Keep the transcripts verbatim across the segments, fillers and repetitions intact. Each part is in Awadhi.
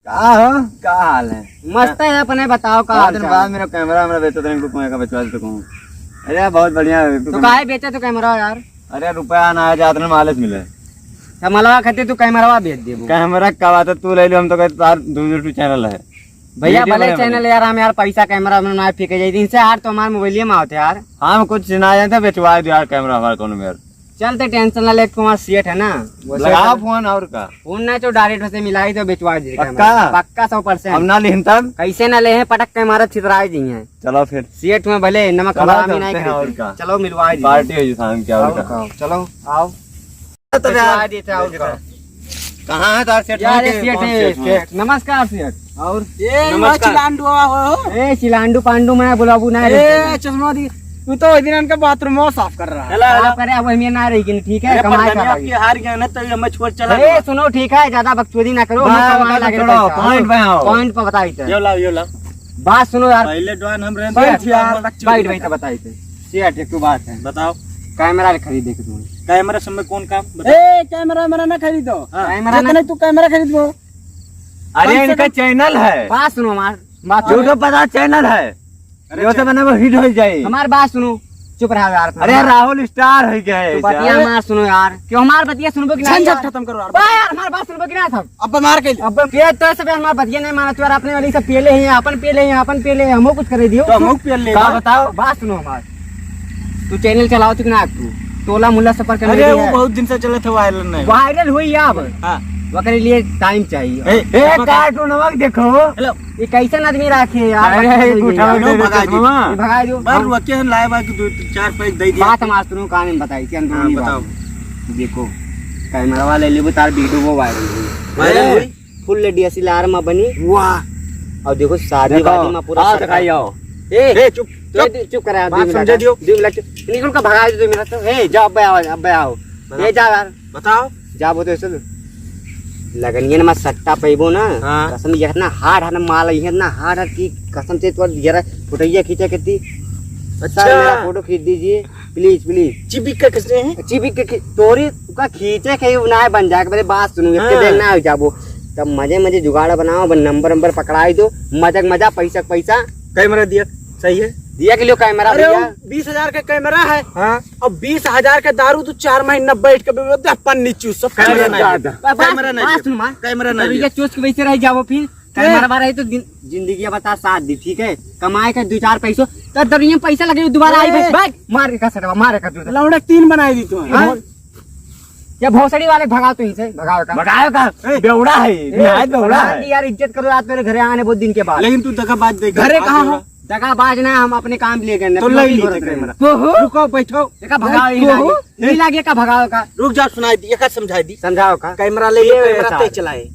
का हो? का हाल है? मस्त है, अपने बताओ, का बहुत हाल दिन चाल बाद है? मेरा कैमरा, हमरा बेचत रहे, रुको, यहाँ का बेचवा देते कहूँ। अरे, बहुत बढ़िया है, तो रुको। काहे बेचे तो कैमरा यार? अरे, रुपया ना आए, जात में मालिश मिले। तो मलवा खातिर तू कैमरवा बेच देबो। कैमरा का बात है, तू ले लो, हम तो कहते तार दो YouTube चैनल है। भैया, YouTube भले है चैनल मेरा। यार, हम यार पैसा कैमरा में ना फेंके जाए, इनसे यार तो हमारे मोबाइल में आवते यार। हम कुछ ना जानते, बेचवा दो यार कैमरा हमारे कौन मेर। चल, ते टेंशन ना ले, तुम्हारा सेठ है ना, वो सेठ लगाओ है। फोन और का? फोन ना, तो डायरेक्ट उसे मिलाई दो, बेचवा दीजिए पक्का? कैमरा। पक्का सौ परसेंट। हम ना लेहन तब? कैसे ना लेहे, पटक के मारा छितराए दी हैं। चलो फिर। सेठ में भले नमक चलो हरामी चलते नहीं हैं, और करते। का? चलो मिलवा दीजिए। पार्टी हो जी शाम की, और और का? का? चलो, आओ। तो बेचवा यार, देते हैं, और का? कहाँ है तार सेठ? यार, वहाँ ये के सेठ कौन है, सेठ है? सेठ। नमस्कार सेठ। और? ये नमस्कार। चिलांडू हो? ए, चिलांडू पांडू मैं बुलाबू ना ए, रे। चश्मा दी। तू तो वही दिन इनका बाथरूम में साफ कर रहा है। हेलो, हेलो। साफ करे, अब हमें ना रही कि ठीक है, अरे, कमाए प्रधानी खा आपके हार गया ना, तो ये हमें छोड़ चला ए, गया। सुनो, ठीक है, ज्यादा बकचोदी ना करो, बाय, हमें कमाए बाय, लागे छोड़ो, पैसा। पॉइंट पे आओ। पॉइंट पे बताई थे। यो लाओ, यो लाओ। बात सुनो यार। पहले डॉन हम रहते बैठ हैं, यार, बकचोदी बैठ, बैठ, करता। बताई थे। सेठ, एक ठो बात है। बताओ। कैमरा खरीदे के तुम। कैमरा सब में कौन काम? बताओ। ए, कैमरा मेरा ना खरीदो। हाँ। कैमरा ना जितने तू कैमरा खरीदो। अरे, कम से इनका कम चैनल है। बात सुनो हमार, बात सुनो। YouTube पता चैनल है। अरे जो से अच्छा। बने वो हिट हो जाए। हमार बात सुनो, चुप रहो यार। अरे, राहुल स्टार है क्या है तो बतिया यार? हमार सुनो यार, क्यों हमार बतिया सुनबो कि ना झंझट यार? खत्म करो यार। बा यार, हमार बात सुनबो कि ना सब? अब मार के ले। अब ये तो सब हमार बतिया नहीं मानत यार, अपने वाली सब पेले हैं, अपन पेले हैं, अपन पेले हैं, हमो कुछ करे दियो। तो हमो पेले का हैं। बताओ? बात सुनो हमार। तू चैनल चलाओ तू कि ना तू? टोला मुल्ला सफर का अरे, मीडिया वो है। बहुत दिन से चलत है, वायरल नहीं। वायरल हुई अब। हाँ। ओकरे लिए टाइम चाहिए। ए, ए, पापा का कार्टून नमक देखो। हेलो। ये कैसन आदमी राखे यार? अरे, बच्चा एक नहीं उठाओ, है। दे दे भगा दे। चश्मा। ये भगा दो। बार रुके हैं, लाए बार की दो, चार पैक दे दिया। बात हमार सुनो, कान में बताई, क्या हाँ, अंदरूनी बात बताओ। है। देखो, कैमरा वाले ले वो तार वीडियो वो वायरल हुई। वायरल ए। हुई? फुल डीएसएलआर में बनी। वाह। और देखो, शादी देखो, वादी में पूरा आओ, सटा। दिखाई आओ। ए, ए, चुप, तो चुप। दे, चुप करा, बात दो मिनट, समझा दियो। दो मिनट, चुप। निकल के भगा दो, दो मिनट तो। ए, जाओ, अब्बे आओ, अब्बे आओ। बताओ। ए, जाओ यार। बताओ। जाबो तो ऐसे लगनियन में सट्टा पैबो ना। हाँ। कसम, ये इतना हार्ड है ना माल, ये इतना हार्ड है कि कसम से तोर जरा फोटोइया खींचे के ती। अच्छा। सर, मेरा फोटो खींच दीजिए, प्लीज, प्लीज। चिबिक का कैसे है? चिबिक के खी-, तोरी का खींचे के उ ना बन जाए, मेरे बात सुनो, एक हाँ। दिन ना हो जाबो। तब मजे मजे जुगाड़ बनाओ, अब नंबर नंबर पकड़ाई दो, मजा के मजा, पैसा के पैसा। कैमरा दिया, सही है। दिया के लियो कैमरा अरे, भैया। वो बीस हजार का कैमरा है। हाँ। अब बीस हजार का दारू तू चार महीना बैठ के बेबे, दे पन्नी चूस, सब कैमरा कैमरा नहीं। दादा। बस, कैमरा नहीं बस दे। सुन मार। कैमरा नहीं दे। चूस के वैसे रह जाओ फिर। कैमरा रहे तो दिन, जिंदगी बता साथ दी, ठीक है? कमाए का दो चार पैसो, तो दरिया में पैसा लगे, दोबारा आई ए। भाई, भाई, मार के का सटवा, मार के का दूध। लौड़ा तीन बनाई दी तू, हाँ? हाँ? या भोसड़ी वाले भगाओ तो इनसे, भगाओ का। भगाओ का? ए। बेवड़ा है, ए, निहायत बेवड़ा भगा है। दी यार, इज्जत करो यार, तेरे घरे आने बहुत दिन के बाद। लेकिन तू दगाबाज देख, घरे कहाँ हो? दगाबाज ना, हम अपने काम लिए गए, तो अपने ले ली भरोसे कैमरा। गए। तो हो? रुको, बैठो। देखा, भगाओ, ए, यही तो लागे। हो? यही लागे का भगाओ का। रुक जा, सुनाई दी, एका समझाई दी। समझाओ का। कैमरा ले लो, ये कैमरा साथ। ते चलाए।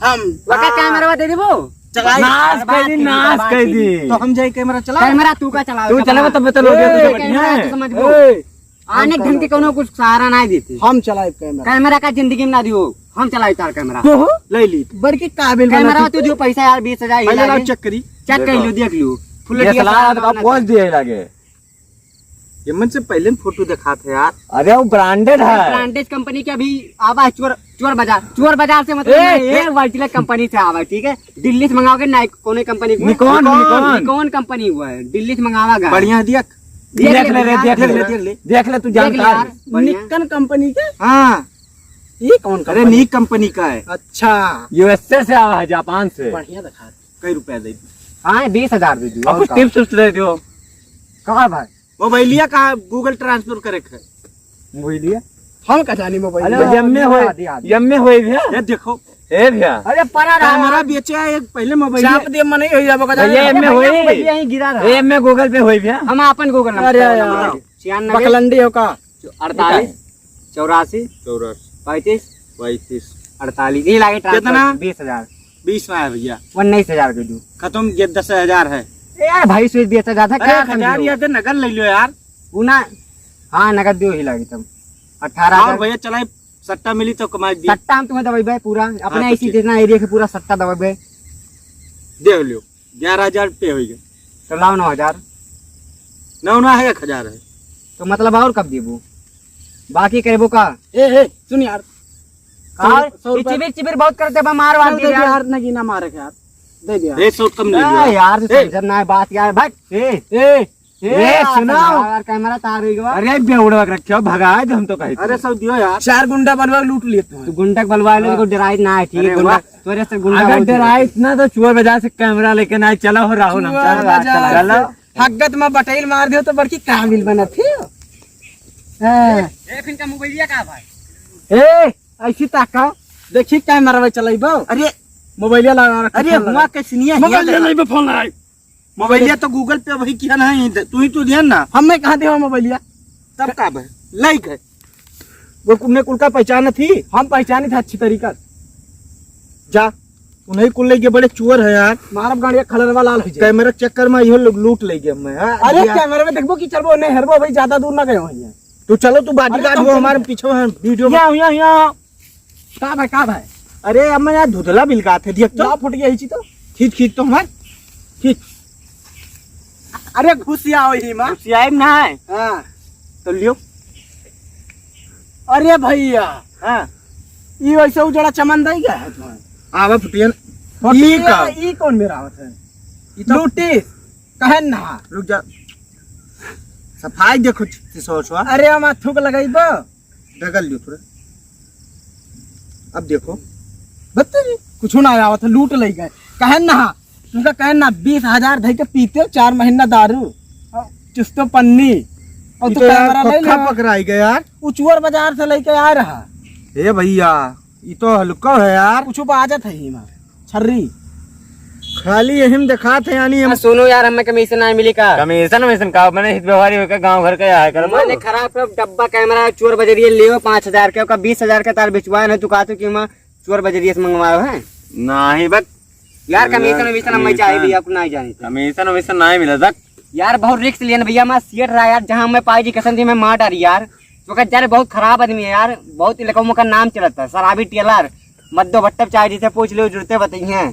हम वका हाँ। कैमरा दे देबो। चलाई। नाश अरे कर दी, बात नाश की, कर बात दी। की। तो हम जाई कैमरा चला। कैमरा तू का चलावे तू का चलावे बना। तब तो लोग ए, तुझे कैमरा बढ़िया है। तो समझ लो। ए, आने हम ढंग के कैमरा कोनो कुछ सहारा ना देते। हम चलाई कैमरा। कैमरा का जिंदगी में ना दियो। हम चलाई तार कैमरा। तो हो? ले ली। बड़की काबिल कैमरा बना तू दियो पैसा यार बीस हजार ही पहले लाओ लागे। चेक करी। चेक कर देखो। लो, देख लो। फुल ये डीएसएलआर सलाह तो ना पहुंच दिए लागे। ये मन से पहले न फोटो दिखा थे यार। अरे वो ब्रांडेड है। ब्रांडेड कंपनी के अभी आवा है चोर, चोर बाजार, चोर बाजार से मतलब ए, नहीं, ये ए। ओरिजिनल कंपनी से आवा है, ठीक है? दिल्ली से मंगाओगे ना, कौन कंपनी को? निकॉन, निकॉन। निकॉन कंपनी हुआ है, दिल्ली से मंगावा गया। बढ़िया दिया। देख देख ले, ले, देख देख ले, ले। देख ले, देख ले, तू देख ले जानता यार, है। बढ़िया। निकॉन कंपनी के? हाँ। ये कौन अरे कंपनी? नीक कंपनी का है। अच्छा। यूएसए से आवा है, जापान से। बढ़िया दिखा। कई रुपया दे दी? हाँ, बीस हजार दे दियो, अब और कुछ का? टिप्स उप्स दे दियो। का भाई? मोबाइलिया का Google Transfer करे के है। मोबाइलिया? हम का जानी मोबाइल अरे, में। एम में होए, आदि, आदि। एम में होए भैया। ये देखो। ए भैया। अरे, पड़ा रहा। कैमरा बेचे है, एक पहले मोबाइल चाप में। दे, मन ही हो जाबो का भैया, जाने। एम में भैया, होए। भैया, यहीं गिरा रहा। एम में Google Pay होए भैया। हम अपन Google number अरे, यार। बताओ। छियानबे। बकलंडी हो का? अड़तालीस, चौरासी, चौरासी, पैंतीस, पैंतीस, अड़तालीस। ये लागे transfer कितना? बीस हजार। बीस ना है भैया। उन्नीस हजार के दो। खत्म, ये दस हजार है। ए यार भाई, स्विच बेचा जाता अरे, क्या एक हजार समझो? यार, दे नगद ले लो यार। उ ना, हाँ, नगद दियो ही लागे तब। अठारह हजार। और भैया, चलाए, सट्टा मिली तो कमाई दी। सट्टा हम तुम्हें दबाई भाई पूरा, अपने हाँ, तो ऐसी ठीक। जितना एरिया के पूरा सट्टा दबाई भाई। दे लियो, ग्यारह हजार पे होइगे। तो लाओ नौ हजार। नौ ना है, एक हजार है। तो मतलब और कब देबो? बाकी कहबो का? ए, ए, सुन यार, का? सौ, सौ ये रुपया। चिबिर चिबिर बहुत करते बा, मार वार सौ दी दे दे यार। यार, नगीना मारे के यार। दे दे यार। ए, सौ कम ले ए, लियो। यार से ए। समझ ना है बात यार, भाग। ए। ए। ए, ए, यार, सुनो। यार, कैमरा तार हो गवा। अरे, बेवड़ा के रखे हो, भगाए दे हम तो कहे अरे, थे। सौ दियो यार। चार गुंडा बनवा के लूट लिए तू। तू गुंडा के बनवा ले, हाँ। तो डराई ना है, ठीक अरे, गुंडा, वाह। तोरे से गुंडा अगर बहुत डराई इतना तो चोर बाजार से कैमरा लेके ना आए, चलो हो राहुल, हम चोर चलो, बाजार चलो। से हगत में बटैल मार दियो तो बड़की काबिल बनत है। हाँ। ए, फिर का मोबाइलिया का भाई? ए, ऐसी ताका, देखी कैमरा में चलाइबो। अरे, मोबाइलिया लगा रखा अरे, है, हुआ लगा। कैसनिया हिया मोबाइलिया लगा। नहीं बे, फोन लगाई। मोबाइलिया तो Google पे वही किया नहीं, तू ही तो ध्यान ना। हम मैं कहाँ देवा मोबाइलिया? तब का बे? लाइक है। वो कुल में कुल का पहचान थी? हम पहचानी था अच्छी तरीका। जा, उन्हीं कुल लेके बड़े चोर है यार। मारब गाड़िया कलरवा लाल हो जाए। कैमरा चक्कर में इहो लोग लूट ले गए मैं, हाँ? अरे या कैमरा में देखबो कि चलबो, नहीं हरबो भाई, ज्यादा दूर ना गए हो यहाँ। तू चलो, तू bodyguard अरे हो, तुम हमारे पीछे हैं, video में। यहाँ, यहाँ, यहाँ। का भाई, का भाई? अरे, अब मैं यार धुधला बिलकात है, देख तो। ना फुट गया इसी तो। खींच, खींच तो हमार। खींच। अरे, घुसिया हो ही माँ। घुसियाई ना है। हाँ। तो लियो। अरे भैया। हाँ। ई वैसे उजड़ा चमन दई गया है तुम्हें। आवा फुटियन। फुटिया, ई का? ई कौन मेरा आवत है? ई तो लूटी। कहन ना। रुक जा। सफाई देखो, सिसोचवा। अरे, हम थूक लगाइबो। डगल लियो थोड़ा। अब देखो। बत्ती, कुछ ना आवत है, लूट ले गए। कहन ना, तुमका कहन ना, बीस हजार धई के पीते हो, चार महीना दारू, और चुस्तो पन्नी, और ई तू तो यार कैमरा ले पक्का ले। पकड़ाई गया यार। उ चोर बाजार से लेके आ रहा। हे भैया, ई तो हल्का है यार। कुछ बाजत है ही मार। छर्री। खाली यही में दिखात है, यानी हम आ, सुनो यार, हमें कमीशन ना मिली का? कमीशन वमीशन का? मैंने हित व्यवहारी होकर गांव घर का आया कर। मैंने खराब कर डब्बा कैमरा चोर बजरिए लियो पाँच हजार के, ओका बीस हजार के तार बिचवाए न, तू कहते कि मैं चोर बजरिए से मंगवायो है? नहीं बक। यार, कमीशन वमीशन हम कमीशन। चाहे भी आपको नहीं जानी थे। कमीशन वमीशन नहीं मिला तक। यार, बहुत रिस्क लिया ना भैया, मैं सेठ रहा यार, जहाँ मैं पाई जी कसम थी, मैं मार डारी यार। तो का यार बहुत खराब आदमी है यार, बहुत इलाका में का नाम चलता है, शराबी टेलर। मद्दो भट्टो चाहे जिसे पूछ लो, जुड़ते बताइए।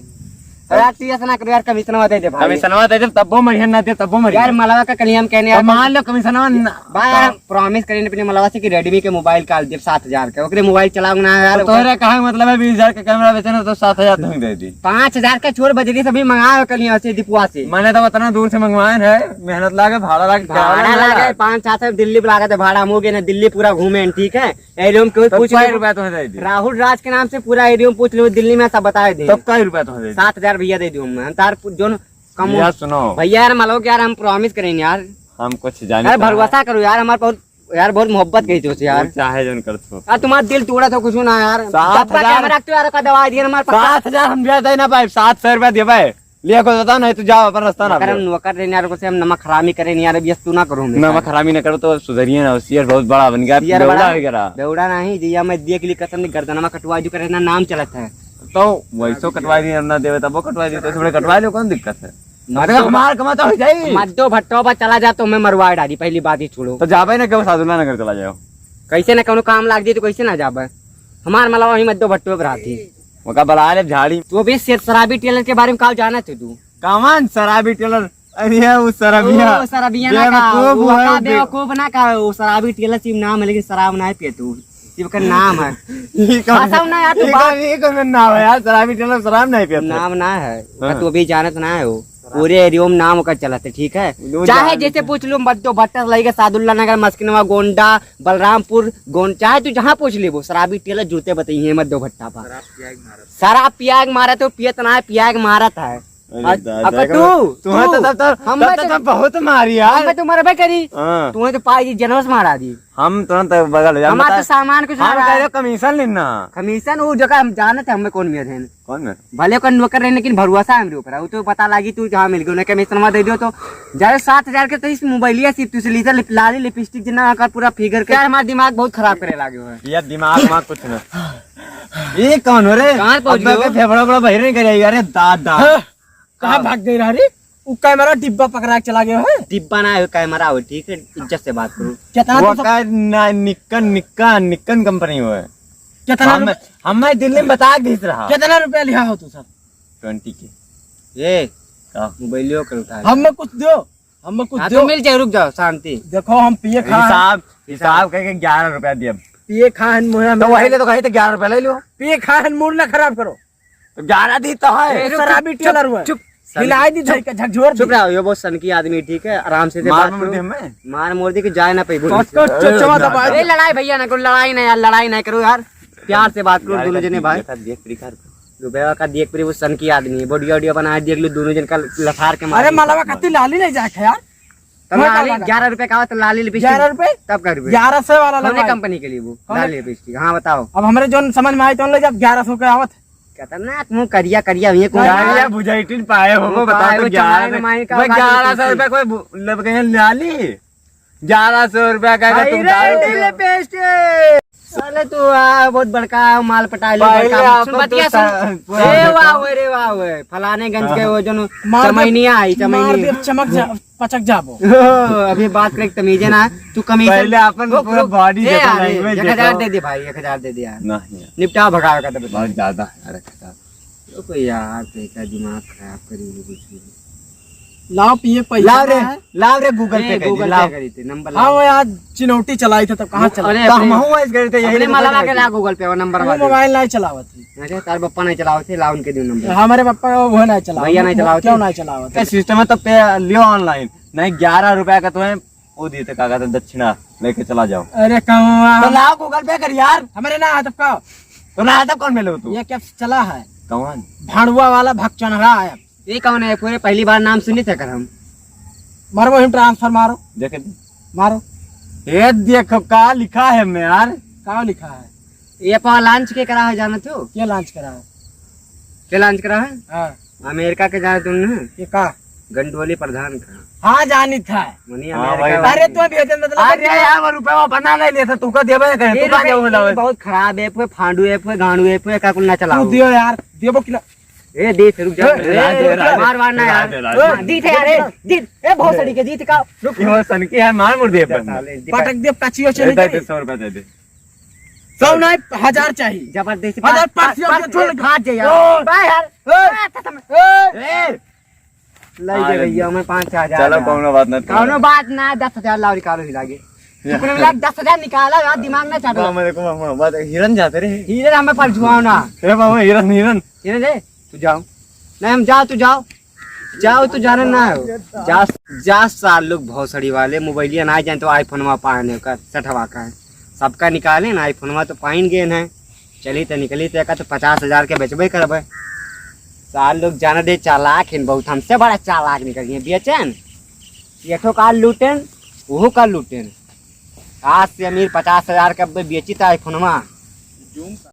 अरे यार, तू ऐसा ना करो यार, कमीशनवा दे दे भाई। कमीशनवा दे दे, तब्बो मरिहन ना दे, तब्बो मरिहन। यार, मलवा का कल हम कहने तो यार, मान लो कमीशनवा ना। भाई यार, प्रॉमिस करें अपने मलवा से कि Redmi के मोबाइल काल दे सात हजार के, ओकरे मोबाइल चलाओ ना यार। तो तोहरे कहा मतलब है बीस हजार का कैमरा बेचे ना तो सात हजार तुम दे दी। पाँच हजार का चोर बजरी से भी मंगाओ कल यहाँ से दीपुआ से। मैंने तो उतना दूर से मंगवाए है, मेहनत लागे, भाड़ा लागे, भाड़ा किराया लागे, लागे। पाँच सात सौ दिल्ली पे लागत है भाड़ा, हम हो गए ना दिल्ली पूरा घूमे, ठीक है। एरियो में कोई तो पूछ कई ले, रुपया तुम्हें दे दी? राहुल राज के नाम से पूरा एरियो में पूछ लो, दिल्ली में सब बताए दे। तो कई रुपया तुम्हें दे दी? सात हजार भैया दे दूँ मैं, हम तार पु-, जोन कम भैया सुनो। भैया यार, मान लो कि यार हम प्रॉमिस करें यार। हम कुछ जाने यार, का है। भरोसा करो यार, हमारे बहुत, यार बहुत मोहब्बत कही थी उससे यार। वो चाहे जोन कर थो। यार तुम्हारा दिल टूटा था कुछ ना यार। सात हजार। डब्बा कैमरा रखते यार का दवा दिया हमारे पास। सात हजार हम ब्याज दे ना पाए, सात सौ रुपया दे पाए। लिया को बताओ, नहीं तो जाओ अपन रास्ता ना मगर हम ब्याज। नौकर रहने यार को से हम नमक हरामी करें यार, अब यस तू ना करो हमेशा। नमक हरामी ना करो तो सुधरिए ना, होशियार बहुत बड़ा बन गया, सियार बेवड़ा बड़ा। हो गया। बेवड़ा नहीं, जिया मैं देख ली कसम, गर्दनमा कटवा जो करे ना नाम चलत है। तो वैसो कटवाई दी, हम ना देवे तब वो कटवाई दी, तो थोड़े कटवाई लो, कौन दिक्कत है? मद्दो अरे हमार कमा तो हो जाई। मद्दो भट्टो पर चला जा तो मैं मरवा डाली, पहली बात ही छोड़ो। तो जाबे ना, क्यों साधुला नगर चला जाओ? कैसे ना कोनो काम लाग जाए तो कैसे ना जाबे? हमार मलवा वही मद्दो भट्टो पर आती। ओका बला ले झाड़ी। तू अबे से शराबी टेलर के बारे में का जाना थे तू? कौन शराबी टेलर? अरे वो शराबिया। ओ, शराबिया ना का, बेवकूफ वो है का वो बे- बेवकूफ ना का, वो शराबी टेलर सिर्फ नाम है, लेकिन शराब ना पिए तू। ये ओकर नाम है। ये कौन फंसाओ ना यार, तू ये बात कौन, ये कौन नाम है यार? शराबी टेलर शराब नहीं पियत है। नाम ना है, हाँ। तू अभी जानत ना है वो। पूरे एरियो में नाम ओकर चलत है, ठीक है? वो चाहे जान जैसे पूछ लो, मद्दो भट्टा से लेके सादुल्ला नगर, मस्किनवा, गोंडा, बलरामपुर, गोंड, चाहे तू जहाँ पूछ लेबो, शराबी टेलर जूते बताइए मद्दो भट्टा पर। शराब पिया के मारत है, वो पियत ना है, पिया के मारत है। अरे और दादा, अब तू, तुम्हें तो तू, तब, तब, हम तब, में तब, तो, तब बहुत मारी यार। हम में तो मरबे करी। हाँ। तुम्हें तो पाई जी जनवस मारा दी। हम तुरंत बगल हो जाए, हमार बता, तो सामान कुछ ना हम रहा। कह रहे कमीशन लेना। कमीशन वो जगह हम जानत है, हमें कौन मिलत है। कौन में? भले ओकर नौकर रहे, लेकिन भरोसा है हमरे ऊपर। वो तो पता लागी तू जहाँ मिल गयो, ना कमीशनवा दे दियो तो। जाए सात हजार के तो इस मोबाइलिया से, तू से लीजिए लिप-, लाली लिपस्टिक जितना आकर पूरा फिगर के। यार, हमारा दिमाग बहुत खराब करे लागे हो। यार, दिमाग मार कुछ ना। ये कौन हो रे? कहाँ पहुँच अब गए मैं हो? फेफड़ा बड़ा बहिर नहीं करे, अरे दादा। हाँ, कहाँ हाँ। भाग गए रहा रे? वो कैमरा डिब्बा पकड़ा के चला गया है। डिब्बा ना हो, कैमरा हो, ठीक है, इज्जत से बात करो। कितना वो तू सब का ना, निक्कन, निक्कन, निक्कन कंपनी हो है। कितना हम, रुपया? हम मैं दिल्ली में बता के भेज रहा। कितना रुपया लिया हो तू सब? ट्वेंटी के। ये का? मोबाइलियो कर उठा ले। हमें कुछ दो, हमें कुछ हाँ, दो। तो मिल जाए, रुक जाओ, शांति। देखो, हम पिए खा हिसाब, हिसाब करके ग्यारह रुपया दिया। पिए खाहन मुहे तो वही ले तो कही तो ग्यारह रुपया ले लो। पिए खाहन मूड ना खराब करो। तो ग्यारह दी तो है। ए, रुक, शराबी चुप, टेलर हुआ। चुप। हिलाई दी चुप। धर के झकझोर दी। चुप रहो, ये बहुत सनकी आदमी, ठीक है, आराम से मार बात मुड़ करो। दे हमें। मार मुड़ दे कि जाए ना पे बोल। कट, कट, चचवा दबाए ए, दे। लड़ाई भैया ना करो, लड़ाई ना यार, लड़ाई ना करो यार, प्यार से बात करो दोनों जने भाई। रुपया का देख पड़ी, वो सनकी आदमी है, बॉडी वॉडी बनाए, देख लो दोनों जन का लथार के मार अरे दी। मलवा कत्ती लाली नहीं जाए यार। तो मैं लाली का लगा? ग्यारह रुपए का हो तो लाली लिपस्टिक। ग्यारह रुपए? तब का रुपए? ग्यारह सौ वाला कौन लगवा। कंपनी के लिए वो? कौन लाली लिपस्टिक, हाँ बताओ। अब हमरे जौन समझ में आई तो ले जाब, ग्यारह सौ के आवत। खतरनाक मुंह करिया करिया हुई है, कौन करिया भुजैटिन पाए हो, वो बताओ पाए तो वो ग्यारह चमाइन माइन का वो उठा के ग्यारह सौ रुपया कोई बु-, लब गए लाली? ग्यारह सौ रुपया का अगर हाय तुम रे, दारू ले पी ले पेस्ट। साले तू आ, बहुत बड़का माल पटा ले, पहले बड़का आप सुन तो बतिया सुन। सा-, ए वाह ओए रे वाह ओए, फलाने गंज के वो जौन मार दे, चमैनिया आई, मार चमैनिया। दे, चमक जा, पचक जाबो। ओ, अभी बात करे तमीजे ना, तू कमीशन पहले अपन रुक, पूरा रुक। बॉडी ए देखो, यार, लैंग्वेज एक हजार देखो। दे दे भाई, एक हजार दे दे यार। नहीं यार। निपटाओ भगावे का तो बता। बहुत ज्यादा है, अरे खराब। रुको यार, पैसा दिमाग खराब करी कुछ भी। लाओ पिए पैसा लाओ रे, ना है। लाओ रे, Google ए, Pay कर दे, Google लाओ। Pay करी थे, नंबर हाँ, लाओ। वो आज चिनौटी चलाई थे, तब कहाँ चला? अरे, तो अपने, हमहू आज करे थे, यही अपने नंबर मलावा लगा के दे। ला Google Pay, वो नंबर अपने वाले। मोबाइल नहीं चलावत है। अच्छा, तार पप्पा नहीं चलावत है, ला उनके दे नंबर। हमारे पप्पा वो नहीं चलावत। भैया नहीं चलावत क्यों है। नहीं चलावत? ए, सिस्टम है तो पे लियो ऑनलाइन, नहीं ग्यारह रुपया का तो है, वो दिए थे कागज दक्षिणा लेके चला जाओ। अरे कौआ। तो लाओ Google Pay कर यार। हमारे ना है तब का? तो ना है तब कौन मिले हो तू? ये क्या चला है? कौन? भाड़ुआ वाला भगचोनहरा है। ये कौन है? पूरे पहली बार नाम सुनी थे कर हम। मारो वही ट्रांसफर मारो। देखे दे। मारो। ये देखो का लिखा है मैं यार। का लिखा है? ये पर लॉन्च के करा है जानत हो? के लॉन्च करा है? के लॉन्च करा है? हाँ। अमेरिका के जाने तुमने? ये का? गंडोली प्रधान का। हाँ, जानी था। मनी हाँ, अमेरिका वही। वाली। अरे, तू अभी हजम मतलब अरे यार, वो रुपया बना नहीं लेता, तू का देबे करे, ये तू का रुपया देबे ये लावे? बहुत खराब है, फुए फांडू है, फुए गांडू है, फुए का कुल ना चलाओ। तू दियो यार, देबो कि ना? ए, दे, रुक जा। ए, ए, ए, ए, मार, मार ना यार। ए, दी थे यार, ए, दी, ए, भोसड़ी के, दी थे का? रुक। ये वो सनकी है, मार मुड़ दे अपन। पटक दे, पचियो चली ए, दे, जाए। दे, सौ रुपया दे दे। सौ नहीं, हजार चाहिए। जबरदस्ती हजार पाँच, पाँच, पाँच, पाँच, छोड़ दे। फाट जाए यार। ओ। बा यार। ए। ए, ए। लाई दे अरे। भैया, हमें पाँच हजार चलो, यार। कौनो बात ना, कौनो बात ना, दस हजार लाओ, निकालो ही लागे। या। तुमने मिला दस हजार निकाला यार, दिमाग ना चाटो। मामा, देखो, मामा, बात हिरन जाते रे। हिरन हमें पर जुआओ ना। ए, मामा, हिरन, हिरन। हिरन रे, तू जाओ। नहीं, हम जाओ, तू जाओ। जाओ, तू जाने ना हो। जा, जा सार लोग भोसड़ी वाले, मोबाइलिया ना जाए तो iPhone वा पाने का, सठवा का है। सबका निकाले ना, iPhone वा तो पाइन गए हैं। चली त निकली त एका त पचास हजार के बेचबे करबे। सार लोग जाने दे चालाक हैं बहुत, हमसे बड़ा चालाक निकल गए। बेचेन, ये ठो का लूटेन, वो का लूटेन। आज से अमीर पचास हजार के बेची त iPhone वा।